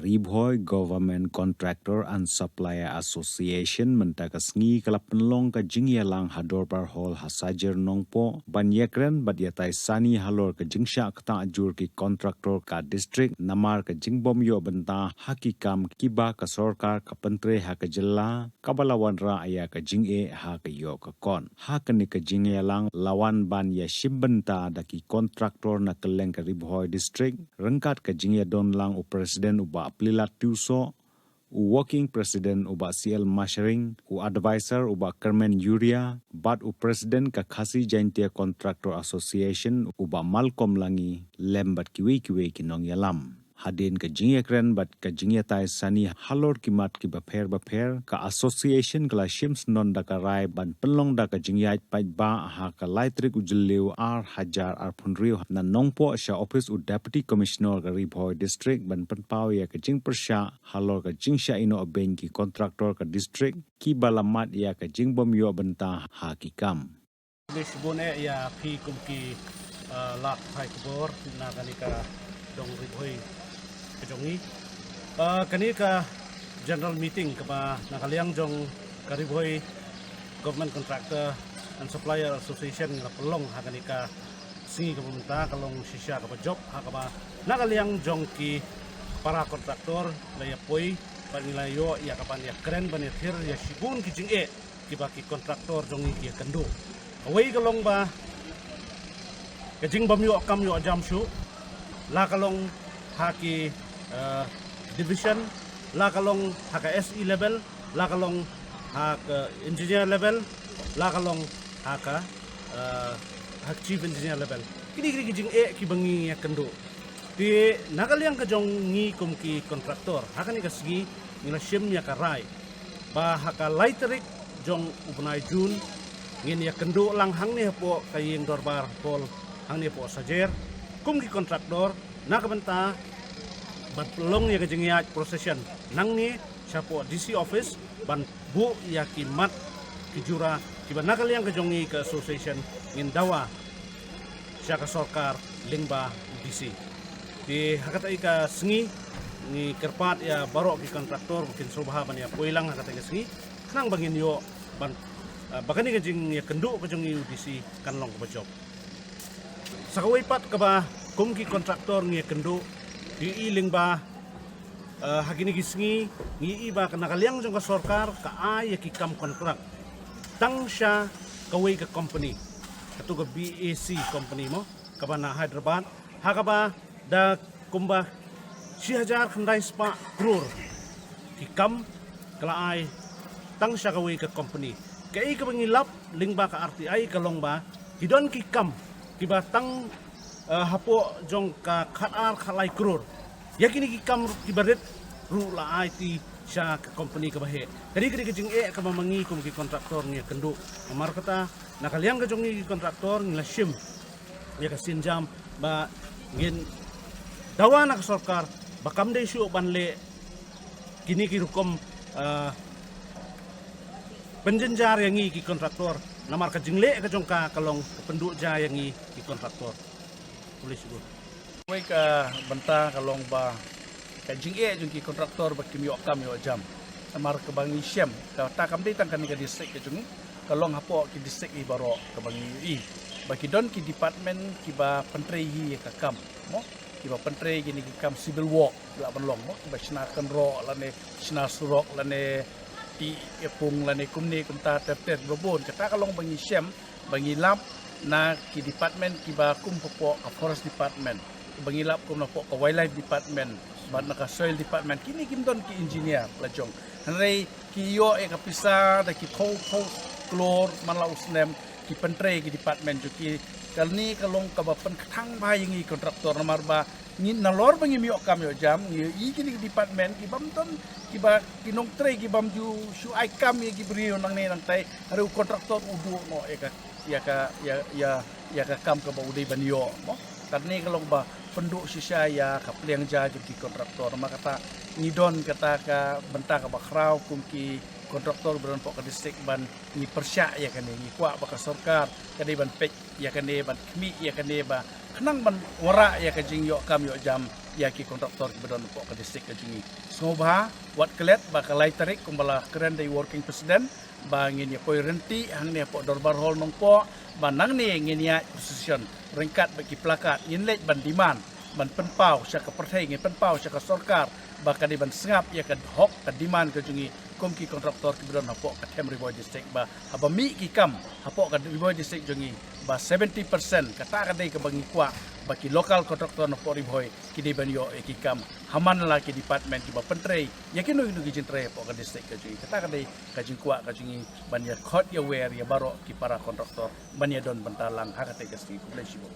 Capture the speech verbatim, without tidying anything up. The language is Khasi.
Ri Bhoi Government Contractor and Supplier Association mynta ka sngi ka la pynlong ka jingïalang ha Dorbar Hall ha Sajer Nongpoh ban ïakren bad ïatai sani halor ka jingshah ktah jur ki kontraktor ka district namar ka jingbym ïoh bynta ha ki kam kiba ka sorkar ka pyntrei ha ka jylla kaba la wanrah ïa ka jingeh ha ka ïoh ka kot. Ha kane ka jingïalang la wan ban ïashim bynta da ki kontraktor na kylleng ka Ri Bhoi District ryngkat ka jingïadon lang u President u Bah Plilat Tiewsoh, u Working President u Bah C L Masharing, u Advisor u Bah Kermen Yuria bad u President ka Khasi Jaintia Contractor Association u Bah Malcolm Langi lem bad kiwei kiwei ki nongïalam. Hadien ka jingïakren bad ka jingïatai sani halor ki mat kiba pher bapher, ka association ka la shim shnong da ka rai ban pynlong da ka jingïaid paidbah ha ka lai tarik u Jylliew ar hajar arphew hynriew na Nongpoh sha ophis u Deputy Commissioner ka Ri Bhoi District ban pynpaw ïa ka jingpyrshah halor ka jingshah ïehnoh beiñ ki kontraktor ka district kiba la mad ïa ka jingbym ïoh bynta ha ki kam. Khublei shibun eh ïa phi kum ki, ah, lad pathai khubor na kane ka dong Ri Bhoi ka jong ngi. Ah, kane ka general meeting kaba na ka liang jong ka Ri Bhoi Government Contractor and Supplier Association ngi la pynlong ha kane ka sngi kaba mynta ka long shisha kaba jop ha kaba na ka liang jong ki para kontraktor la ïapoi bad ngi la ïoh ïa kaban ïakren ban ïathir ïa shibun ki jingeh kiba ki kontraktor jong ngi ki ïakynduh. Kawei ka long ba ka jingbym ïoh kam ïoh jam shuh, la ka long ha ki, eh, division, la ka long ha ka S E level, la ka long ha ka engineer level, la ka long ha ka, eh, ha ka chief engineer level. Kine kine ki jingeh kiba ngi ïakynduh. Te na ka liang ka jong ngi kum ki kontraktor ha kane ka sngi ngi la shim ïa ka rai ba ha ka lai tarik jong u bnai Jun ngin ïakynduh lang hangne hapoh ka ïing dorbar hall hangne hapoh Sajer kum ki kontraktor na ka bynta ban pynlong ïa ka jingïaid procession nangne shapoh D C office ban buh ïa ki mat ki jura kiba na ka liang ka jong ngi ka association ngin dawa sha ka sorkar lyngba u D C. Te ha kata ka sngi ngi kyrpad ïa baroh ki kontraktor ba kin sngewbha ban ïa poi lang ha kata ka sngi khnang ba ngin ïoh ban, ah, ba kane ka jingïakynduh ka jong ngi u D C kan long kaba jop. Sa kawei pat kaba kum ki kontraktor ngi ïakynduh, te i lyngba, eh, ha kine ki sngi ngi i ba ka na ka liang jong ka sorkar ka ai ïa ki kam kontrak tang sha kawei ka company, katu ka B A C company mo, kaba na Hyderabad, ha kaba da kumba shi hajar khyndai spah klur ki kam ka la ai tang sha kawei ka company. Kaei kaba ngi lap lyngba ka R T I ka long ba ki don ki kam kiba tang, eh, hapoh jong ka khatar khatlai klur. Ïa kine ki kam kiba rit ruh la ai ti sha ka company kaba heh. Kane kane ka jingeh kaba ma ngi kum ki kontraktor ngi ïakynduh. Namar kata na ka liang ka jong ngi ki kontraktor ngi la shim ïa ka sienjam ba ngin dawa na ka sorkar ba kam dei shuh ban leh kine ki rukom, ah, pynjynjar ïa ngi ki kontraktor. Namar ka jingleh ka jong ka ka long ka pynduh ja ïa ngi ki kontraktor. Khublei shibun. Kawei ka bynta ka long ba ka jingeh jong ki kontraktor ba kim ïoh kam ïoh jam. Namar kaba ngi shem kata kam dei tang kane ka district ka jong ngi, ka long hapoh ki district i baroh kaba ngi ïohi ba ki don ki department kiba pyntrei hi ïa ka kam mo, kiba pyntrei kine ki kam civil work lah ban long mo, kiba shna kynroh lane shna surok lane tih ïa pung lane kumne kumta ter ter ba bun. Kata ka long ba ngi shem ba ngi lap na ki department kiba kum hapoh ka forest department, ba ngi lap kum hapoh ka wildlife department bad na ka soil department, kine kim don ki engineer la jong. Hynrei ki ïoh ïa ka pisa da ki phew phew klur man la u snem ki pyntrei ki department jong ki. Kane ka long kaba pynkthang bha ïa ngi kontraktor namar ba ngi nalor ba ngim ïoh kam ïoh jam ngi ïohi kine ki department ki bym don kiba ki nongtrei ki bym ju shu ai kam ïa ki briew nangne nangtai. Hynrei u kontraktor u duh noh ïa ka ïa ka ïa ïa ïa ka kam kaba u dei ban ïoh mo. Kane ka long ba pynduh shisha ïa ka pliang ja jong ki kontraktor. Namar kata ngi don kata ka bynta kaba khraw kum ki kontraktor ba don hapoh ka district ban ngi pyrshah ïa kane, ngi kwah ba ka sorkar ka dei ban peit ïa kane, ban khmih ïa kane ba khnang ban wanrah ïa ka jingïoh kam ïoh jam ïa ki kontraktor kiba don hapoh ka district ka jong ngi. Sngewbha, wat klet ba ka lai tarik kumba la kren da i working president, ba ngin ïa poi rynti hangne hapoh Dorbar Hall Nongpoh, ba nangne ngin ïa position ryngkat bad ki plakat, ngin leit ban demand, ban pynpaw sha ka pyrthei, ngin pynpaw sha ka sorkar, ba ka dei ban sngap ïa ka hok ka demand ka jong ngi kum ki kontraktor kiba don hapoh ka them Ri Bhoi district, ba haba mih ki kam hapoh ka Ri Bhoi district jong ngi, ba seventy percent kata ka dei kaba ngi kwah ba ki local kontraktor hapoh Ri Bhoi ki dei ban ïoh ïa ki kam ha man la ki department kiba pyntrei ïa kino kino ki jingtrei hapoh ka district ka jong ngi. Kata ka dei ka jingkwah ka jong ngi ban ïa khot ïa wer ïa baroh ki para kontraktor ban ïa don bynta lang ha kata ka sngi. Khublei shibun.